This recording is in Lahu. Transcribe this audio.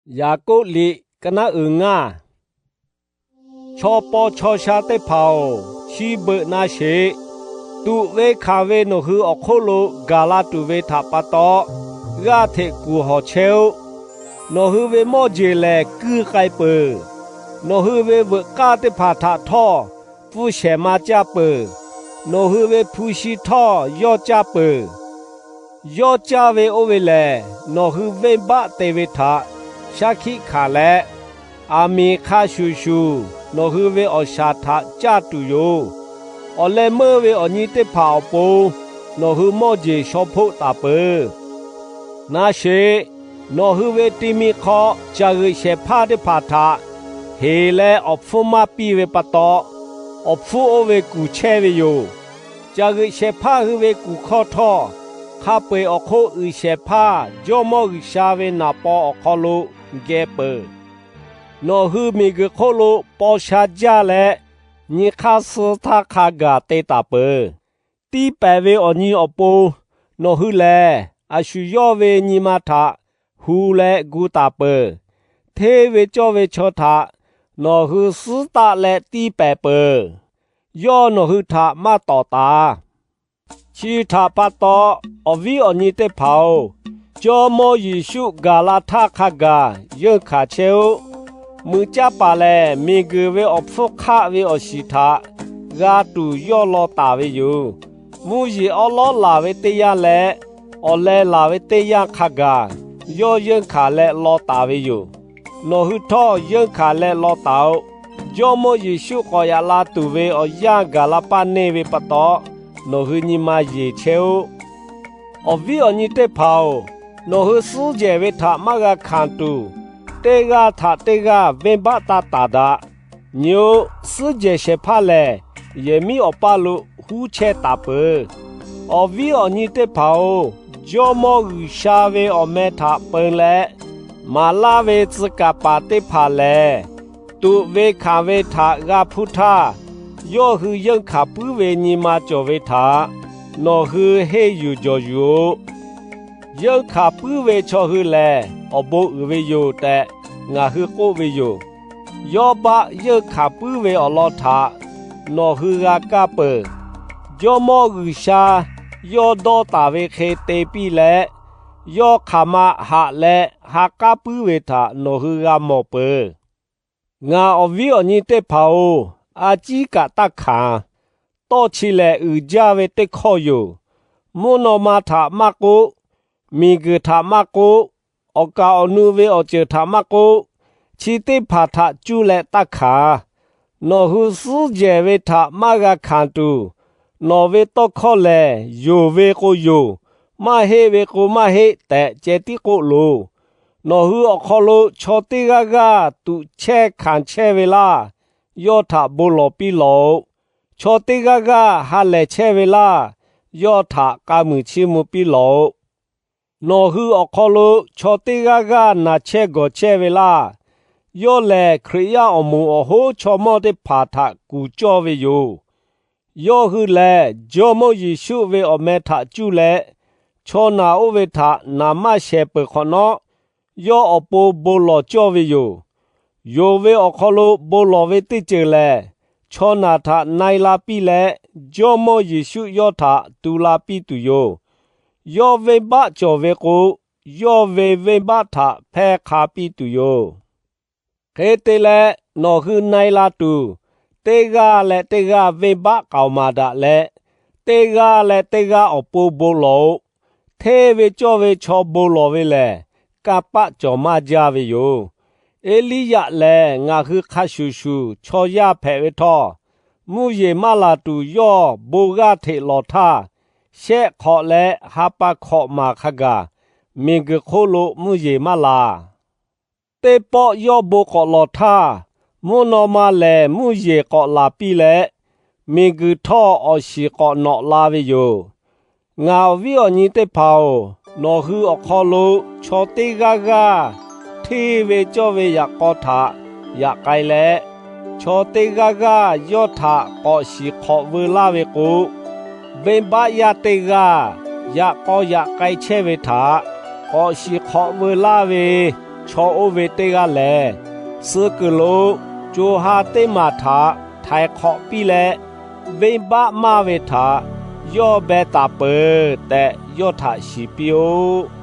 Yaˍkoˆ liꞈ ka naˉ uiˍ ngaˇ. Chaw paw chaw sha teˇ hpaˍ-oˬ, chi beuꞈ na sheˍ. Tuꞈ ve hkanˍ ve nawˬ hui awˬ hk'oˆ lo gaˬ la tuˬ ve htaꞈ pa taw, g'aˇ hteꞈ kuˬ hawˬ chehˇ-oˆ. Nawˬ hui ve mawˇ jeˬ lehˬ kuiˇ k'ai peuˬ. Nawˬ hui ve veuꞈ k'aˇ teˇ hpaˍ htaꞈ htawˇ pfuhˇ shehˍ ma caˇ peuˬ. Nawˬ hui ve hpu shi htawˇ yawˇ caˇ peuˬ. Yawˇ caˇ ve oˇ ve lehˬ, nawˬ hui venˇ baˆ te ve htaꞈ shaˉ hkiˆ hkanˍ leh, aˬ miˍ hk'a shuˍ shuˍ nawˬ hui ve awˬ shaˍ htaꞈ caˇ tuˬ yoˬ. Awˬ leh meuˇ ve awˬ nyi teˇ hpaˍ awˬ pon nawˬ hui mawˇ jeˬ shaw hpoˆ taˍ peuˬ. Na sheˍ, nawˬ hui ve ti mi hk'aw caˬ g'euꞈ shehˍ hpaˇ teˇ hpaˍ htaꞈ heˍ leh awˬ hpfuhˇ maˇ piˇ ve pa taw, awˬ hpfuhˇ oˇ ve kuˬ chehˇ ve yoˬ. Caˬ g'euꞈ shehˍ hpaˇ hui ve kuˬ hkawˇ htawˇ, hk'a peu-eˬ awˬ hk'oˆ uiˍ shehˍ hpaˇ Jawˇ mawˇ G'uiˬsha ve naˍ paw awˬ hk'aw lo geh peuˬ. Nawˬ hui miˬguiˬ hk'oˆ lo paw sha jaˇ leh, nyi hk'aˇ suh htaˇ hk'a gaˬ te taˍ peuˬ. Tiˇ pehˍ ve awˬ nyi awˬ pon nawˬ hui lehˬ, a shu yawˇ ve nyi ma htaꞈ hu leh gu taˍ peuˬ. Hteˇ ve cawˇ ve chaw htaꞈ nawˬ hui suhˉ taˆ leh tiˇ pehˍ peuˬ. Yawˇ nawˬ hui htaꞈ maˇ tawˍ taˍ. Chi htaꞈ pa taw, awˬ viˉ awˬ nyi teˇ hpaˍ-oˬ, Jawˇ mawˇ Yeˍsuˆ gaˬ la htaˇ hk'a gaˬ yeunˇ hkanˍ chehˇ-oˆ. Mui caˇ paˍ lehˬ, miˬguiˬ ve awˬ hpfuhˇ hk'aˆ ve awˬ shiˍ htaꞈ g'a tuˬ yawˇ law taˍ ve yoˬ. Mvuhˇ yeˬ awˉ lawˉ laˬ ve teˇ yanˇ leh, awˬ leh laˬ ve teˇ yanˇ hk'a gaˬ yawˇ yeunˇ hkanˍ leh law taˍ ve yoˬ. Nawˬ hui htawˇ yeunˇ hkanˍ leh law taˍ-oꞈ. Jawˇ mawˇ Yeˍsuˆ k'awꞈ yaꞈ la tuˬ ve awˬ yanˇ gaˬ la paˇ neˇ ve pa taw, nawˬ hui nyi ma yeˬ chehˇ-oˆ. Awˬ viˉ awˬ nyi teˇ hpaˍ-oˬ, nawˬ hui suhˉ jehˬ ve htaꞈ maˇ g'a hkanˍ tuˬ, teˇ g'aˇ htaꞈ teˇ g'aˇ venˇbaˆ taˇ taˍ daꞈ. Nyi-oˆ, suhˉ jehˬ shehˍ hpaˇ lehˬ, yehˬ miˉ awˬ paˇ lo huˉ chehˇ taˍ peuˬ. Awˬ viˉ awˬ nyi teˇ hpaˍ-oˬ, Jawˇ mawˇ G'uiˬsha ve awˬ meh htaꞈ peun leh, maˍ laˇ ve tcuh kaˍ paˍ teˇ hpaˍ lehˬ, tuꞈ ve hkanˍ ve htaꞈ g'a hpuˇ htaˇ, yawˇ hui yeunˇ hkanˍ puiˉ ve nyi ma cawˬ ve htaꞈ nawˬ hui henˇ yuˬ jawˬ yuˬ-oꞈ. Yeunˇ hkanˍ puiˉ ve chaw hui lehˬ, awˬ bon uiˍ ve yoˬ tehꞈ ngaˬ hui k'oˆ ve yoˬ. Yawˇ baˆ yeunˇ hkanˍ puiˉ ve awˬ lawn htaꞈ nawˬ hui g'a kaˇ peuˬ. Jawˇ mawˇ G'uiˬsha yawˇ dawˇ taˍ ve hk'e te piˇ leh, yawˇ hk'aˬ ma haꞈ leh ha k'aˉ puiˉ ve htaꞈ nawˬ hui g'a mawˬ peuˬ. Ngaˬ awˬ viˉ awˬ nyi teˇ hpaˍ-oˬ, a ciˉ kaꞈ taˇ hkanˍ. Tawˇ chi lehˬ uiˍ jaˇ ve teˇ hkawˇ yoˬ. Mvuhˇ naw ma htaꞈ maˇ k'oˆ, miˬguiˬ htaꞈ maˇ k'oˆ, awˬ kaˍ awˬ nu ve awˬ ceuˬ htaꞈ maˇ k'oˆ, chi teˇ hpaˍ htaꞈ cuˇ leh taˇ hkanˍ. Nawˬ hui suhˉ jehˬ ve htaꞈ maˇ g'a hkanˍ tuˬ, nawˬ ve tawˇ hkawˇ lehˬ, yonˍ ve k'o yonˍ, maˇ heˆ ve k'o maˇ heˆ tehꞈ ceh tiˉ k'oˆ loˬ. Nawˬ hui awˬ hk'aw lo chaw teˇ g'aˇ g'aˇ tuꞈ chehˇ hkanˍ chehˇ ve laˇ, yawˇ htaꞈ bon lawˬ piˇ lawˬ-oꞈ. Chaw teˇ g'aˇ g'aˇ ha lehˬ chehˇ ve laˇ, yawˇ htaꞈ k'a muiˬ chiˇ mvuh piˇ lawˬ-oꞈ. Nawˬ hui awˬ hk'aw lo chaw teˇ g'aˇ g'aˇ naˬ chehˇ gawˬ chehˇ ve laˇ, yawˇ lehˬ Hkriꞈ yaˇ awˬ moˍ awˬ hoˉ chaw mawˇ teˇ hpaˍ htaꞈ kuˬ cawˇ ve yoˬ. Yawˇ hui lehˬ, Jawˇ mawˇ Yeˍsuˆ ve awˬ meh htaꞈ cuˇ leh, chaw naˬ oˇ ve htaꞈ naˍ maˇ shehˍ peuˬ hk'awꞈ nawˉ, yawˇ awˬ pon bon lawˬ cawˇ ve yoˬ. Yonˍ ve awˬ hk'aw lo bon lawˬ ve teˇ ceuˬ lehˬ, chaw naˬ htaꞈ na-e la piˇ leh, Jawˇ mawˇ Yeˍsuˆ yawˇ htaꞈ tu la piˇ tuˬ yoˬ. Yawˇ venˇbaˆ cawˬ ve k'o, yawˇ ve venˇbaˆ htaꞈ hpehˇ hk'a piˇ tuˬ yoˬ. Hk'e te leh, nawˬ hui na-e la tuˬ, teˇ g'aˇ leh teˇ g'aˇ venˇbaˆ k'aoˍ maˍ daꞈ leh, teˇ g'aˇ leh teˇ g'aˇ awˬ pon bon lawˬ-oꞈ. Hteˇ ve cawˇ ve chaw bon lawˬ ve lehˬ, kanˇ paˆ cawˬ maˇ jaˇ ve yoˬ. Eˇliˇyaꞈ lehˬ, ngaˬ hui hk'a shuˍ shuˍ chaw yaˇ hpehꞈ ve htawˇ, mvuhˇ yeˬ maˇ laˬ tuˬ yawˇ bon g'aˇ hteꞈ lawˬ htaˇ, shehˆ hk'awꞈ leh ha pa hkawꞈ maˬ hk'a gaˬ miˬguiˬ hk'oˆ lo mvuhˇ yeˬ maˇ laˬ. Teˇ pawˆ yawˇ bon k'awꞈ lawˬ htaˇ, mvuhˇ naw ma lehˬ mvuhˇ yeˬ k'awꞈ laˬ piˇ leh, miˬguiˬ htawˇ awˬ shiˍ k'awꞈ nawꞈ la ve yoˬ. Ngaˬ awˬ viˉ awˬ nyi teˇ hpaˍ-oˬ, nawˬ hui awˬ hk'aw lo chaw teˇ g'aˇ g'aˇ hteˇ ve cawˇ ve yaꞈ k'aw htaꞈ yaꞈ k'ai leh, chaw teˇ g'aˇ g'aˇ yawˇ htaꞈ k'awꞈ shiˍ hk'awꞈ veu laˇ ve k'o, venˇbaˆ yaˇ teˇ g'aˇ yaꞈ k'aw yaꞈ k'ai chehˇ ve htaꞈ k'awꞈ shiˍ hk'awꞈ veu laˇ ve Chaw oˇ ve teˇ g'aˇ lehˬ, suh kuiˬ lo co ha teˇ maˬ htaꞈ htaiˍ hk'awꞈ piˇ leh, venˇ baˆ maˇ ve htaꞈ yawˇ beh taˍ peuˬ tehꞈ yawˇ htaꞈ shiˍ piˇ-oˆ.